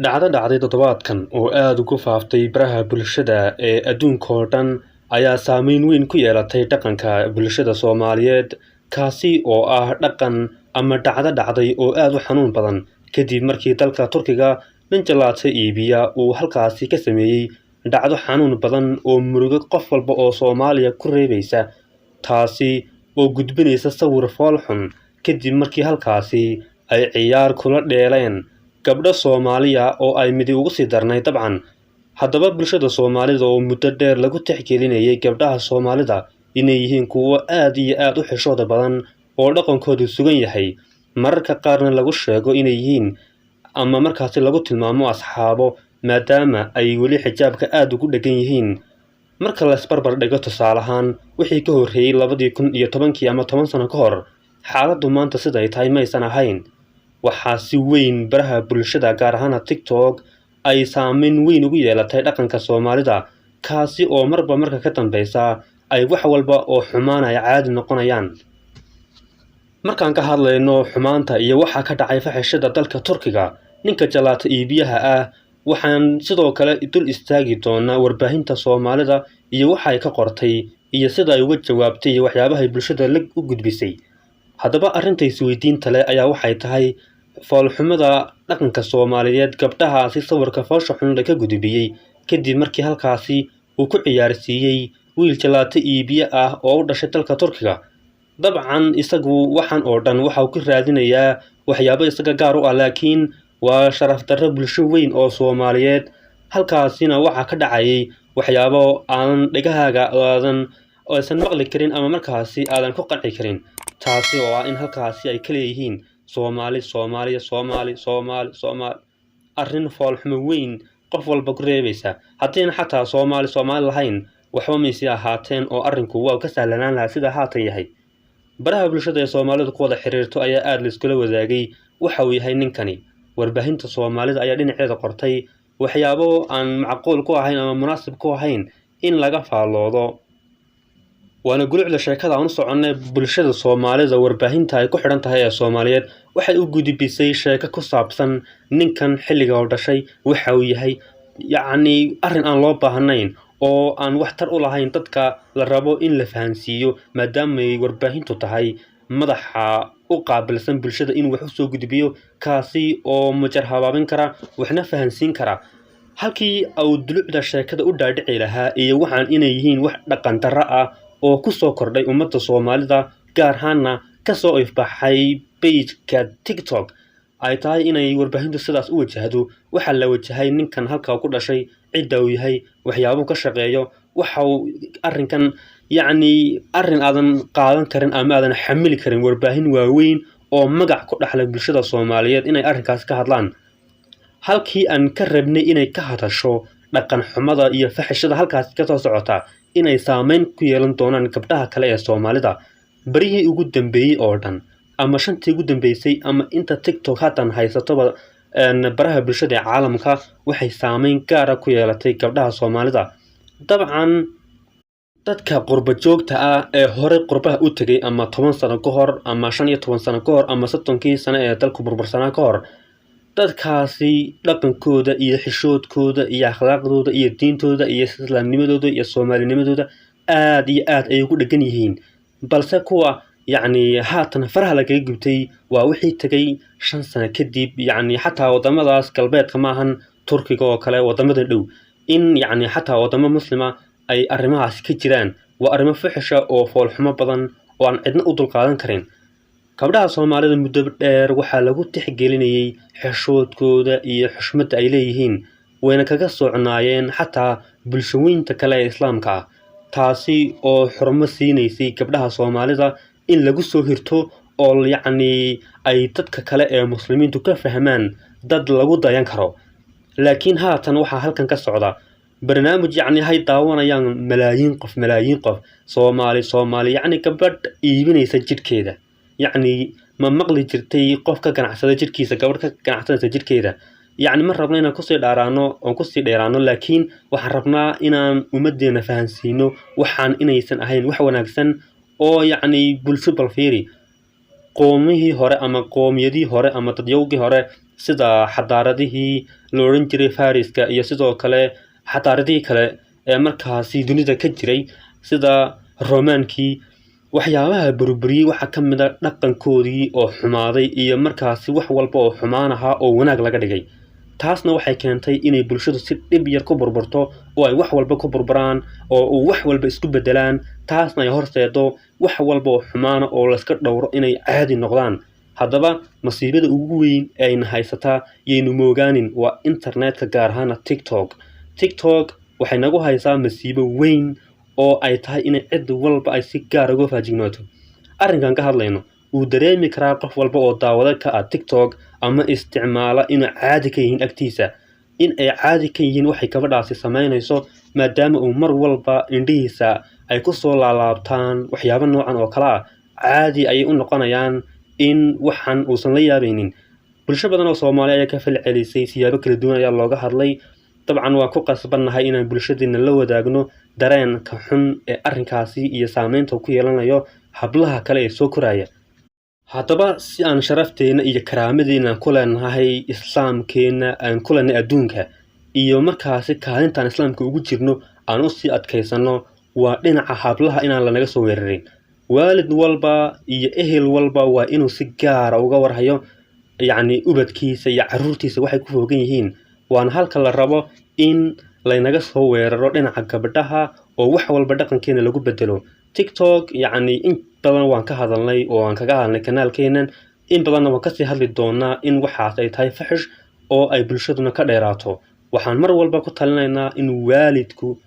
Dhacdo dhacday toddobaadkan oo aad ugu faaftay baraha bulshada ee adduunka oo dhan ayaa saameyn weyn ku yeelatay dhaqanka bulshada Soomaaliyeed, kaasi oo ah dhaqan ama dhacdo dhacday oo aad u xanuun badan kadib markii dalka Turkiga nin jalaato iibiya uu halkaasi ka sameeyey dhacdo xanuun badan oo murugo qof walba oo Soomaaliya ku reebaysa, taasi oo gudbinaysa sawir fool xun kadib markii halkaasi ay ciyaar kula dheeleen gabdho Soomaaliya oo ay midi ugu sii darnay dabcan. Haddaba bulshada Soomaalida oo muddo dheer lagu tixgelinayay gabdhaha Soomaalida inay yihiin kuwo aad iyo aad u xishooda badan oo dhaqankoodu sugan yahay, mararka qaarna lagu sheego inay yihiin ama markaasi lagu tilmaamo asxaabo, maadaama ay weli xijaabka aad ugu dheggan yihiin. Marka la isbarbar dhigo tusaale ahaan wixii ka horreeyey 2010-kii ama 10 sano ka hor, xaaladdu maanta sida ay tahay maysan ahayn. Waxaa si weyn baraha bulshada, gaar ahaan TikTok, ay saameyn weyn ugu yeelatay dhaqanka Soomaalida, kaasi oo marba marka ka dambeysa ay wax walba oo xumaan ay caadi noqonayaan. Markaan ka hadlayno xumaanta iyo waxa ka dhacay faxishada dalka Turkiga, ninka jalaato iibiyaha ah, waxaan sidoo kale dul istaagi doonaa warbaahinta Soomaalida iyo waxa ay ka qortay iyo sida ay uga jawaabtay iyo waxyaabahay bulshada la u gudbisay. Haddaba arrinta isweydiinta leh ayaa waxay tahay foolxumada dhaqanka Soomaaliyeed gabdhahaasi sawirka foosha xun ka gudbiyey kadib markii halkaasi uu ku ciyaarsiiyey wiil jalaato iibiye ah oo u dhashay dalka Turkiga. Dabcan isagu waxaan oo dhan waxa uu ku raadinayaa waxyaabo isaga gaar u ah, laakiin waa sharaf darro bulsho weyn oo Soomaaliyeed. Halkaasina waxaa ka dhacayay waxyaabo aanan dhegahaaga aadan aysan maqli karin ama markaasi aadan ku qanci karin, taasi oo ah in halkaasi ay ka leeyihiin Soomaali, Soomaaliya, Soomaali, Soomaali, Soomaali. Arrin foolxumo weyn qof walba ku reebaysa. Haddiina xataa Soomaali Soomaali lahayn, waxba maysi ahaateen oo arrinku waa ka sahlanaan lahaa sida haatan yahay. Baraha bulshada ee Soomaalidu ku wada xiriirto ayaa aad la iskula wadaagay waxa uu yahay ninkani. Warbaahinta Soomaalida ayaa dhinaceeda qortay waxyaabo aan macquul ku ahayn ama munaasib ku ahayn in laga faalloodo. Waana gulucda sheekada aan u soconnay. Bulshada Soomaalida warbaahinta ay ku xidhan tahay ee Soomaaliyeed waxay u gudbisay sheeko ku saabsan ninkan xilliga uu dhashay, waxa uu yahay, yacni arrin aan loo baahnayn oo aan waxtar u lahayn dadka la rabo in la fahansiiyo, maadaamay warbaahintu tahay madaxa u qaabilsan bulshada inuu wax u soo gudbiyo, kaasi oo majar habaabin kara waxna fahansiin kara. Halkii uu dulucda sheekada u dhaadhici lahaa iyo waxaan inay yihiin wax dhaqan darro ah oo ku soo kordhay ummadda Soomaalida, gaar ahaanna ka soo ifbaxay page-ka TikTok, ay tahay inay warbaahintu sidaas u wajahdo. Waxaa la wajahay ninkan halka ku dhashay, cidda uu yahay, waxyaabuu ka shaqeeyo, waxa uu arrinkan, yacni arrin aadan qaadan karin ama aadan xamili karin. Warbaahin waaweyn oo magac ku dhaxlay bulshada Soomaaliyeed inay arrinkaas ka hadlaan, halkii aan ka rabnay inay ka hadasho dhaqan xumada iyo faxishada halkaasi kasoo socota inay saameyn ku yeelan doonaan gabdhaha kale ee Soomaalida. Barihii ugu dambeeyey oo dhan ama shantii ugu dambeysay ama inta TikTok haatan haysatoba baraha bulshada ee caalamka, waxay saameyn gaara ku yeelatay gabdhaha Soomaalida. Dabcan dadka qurba joogta ah ee horey qurbaha u tegay ama 10 sano ka hor ama 15 sano ka hor ama 30-kii sano ee dalku burbursanaa ka hor, dadkaasi dhaqankooda iyo xishoodkooda iyo akhlaaqdooda iyo diintooda iyo islaamnimadooda iyo soomaalinimadooda aad iyo aad ay ugu dheggan yihiin. Balse kuwa yacni haatan faraha lagaga gubtay waa wixii tegay 5 sano kadib, yacni xataa waddamadaas galbeedka maahan, Turkiga oo kale, waddamada dhow, in yacni xataa waddamo muslima ay arrimahaasi ka jiraan. Waa arrimo fuxisha oo foolxumo badan oo aan cidna u dulqaadan karin. Gabdhaha Soomaalida muddo dheer waxaa lagu tixgelinayay xishoodkooda iyo xushmadda ay leeyihiin, wayna kaga socnaayeen xataa bulshooyinka kale ee islaamka ah, taasi oo xurmo siinaysay gabdhaha Soomaalida in lagu soo hirto oo yacni ay dadka kale ee muslimiintu ka fahmaan dad lagu dayan karo. Laakiin haatan waxaa halkan ka socda barnaamij yacni hay daawanayaan malaayiin qof, malaayiin qof, Soomaali, Soomaali, yacni gabadh iibinaysa jidhkeeda. Yacni ma maqli jirtay qof ka ganacsada jidhkiisa, gabadh ka ganacsanaysa jidhkeeda? Yacni ma rabno inaan kusii dhaaraano oon kusii dheeraano, laakiin waxaan rabnaa inaan ummaddeena fahansiino waxaan inaysan ahayn wax wanaagsan oo yacni bulsho. Bal fiiri qoomihii hore ama qoomiyadihii hore ama dadyowgii hore. sida xadaaradihii la odhan jiray Fariska iyo sidoo kale xadaaradihii kale ee markaasi dunida ka jiray, sida Romaankii. Waxyaabaha burburiyey waxaa ka mid a dhaqankoodii oo xumaaday iyo markaasi wax walba oo xumaan ahaa oo wanaag laga dhigay. Taasna waxay keentay inay bulshadu si dhib yar ku burburto oo ay wax walba ku burburaan oo uu wax walba isku bedelaan, taasna ay horseedo wax walba oo xumaana oo layska dhowro inay caadi noqdaan. Haddaba masiibada ugu weyn ee ayna haysataa yaynu moogaanin waa internetka, gaar ahaana TikTok. TikTok waxay nagu haysaa masiibo weyn oo ay tahay inay cid walba ay si gaar uga faajignaato. Arrinkan ka hadlayno wuu dareemi karaa qof walba oo daawado ka ah TikTok ama isticmaala inuu caadi ka yihiin agtiisa, in ay caadi ka yihiin waxay gabadhaasi samaynayso, maadaama uu mar walba indhihiisa ay ku soo laalaabtaan waxyaabo noocan oo kale ah. Caadi ayay u noqonayaan in waxan uusan la yaabaynin. Bulsho badan oo Soomaali ayaa ka falcelisay, siyaabo kala duwan ayaa looga hadlay. Dabcan waa ku qasbannahay inaan bulshadeena la wadaagno dareenka xun ee arrinkaasi iyo saameynta uu ku yeelanayo hablaha kale ee soo koraya. Haddaba si aan sharafteena iyo karaamadeena aan ku leenahay islaamkeena, aan ku leenahay adduunka, iyo markaasi kaalintaan islaamka ugu jirno aan usii adkaysano, waa dhinaca hablaha inaan lanaga soo weerarin. Waalid walba iyo ehel walba waa inuu si gaara uga warhayo, yacni, ubadkiisa iyo caruurtiisa waxay ku foogan yihiin. Waana halka la rabo in laynaga soo weeraro, dhinaca gabdhaha oo wax walba dhaqankeena lagu bedelo. TikTok, yacni, in badan waan ka hadalnay oo aan kaga hadalnay kanaalkeenan, in badanna waan kasii hadli doonaa in waxaas ay tahay faxish oo ay bulshaduna ka dheeraato. Waxaan mar walba ku talinaynaa in waalidku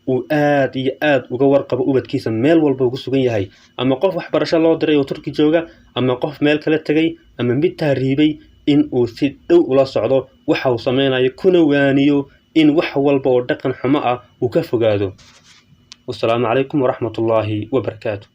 uu aad iyo aad uga warqabo ubadkiisa meel walba ugu sugan yahay, ama qof waxbarasho loo diray oo Turki jooga, ama qof meel kala tegay, ama mid tahriibay, in uu si dhow ula socdo waxa uu sameynayo, kuna waaniyo in wax walba oo dhaqan xumo ah uu ka fogaado. Wasalaamu calaykum waraxmatullaahi wabarakaatu.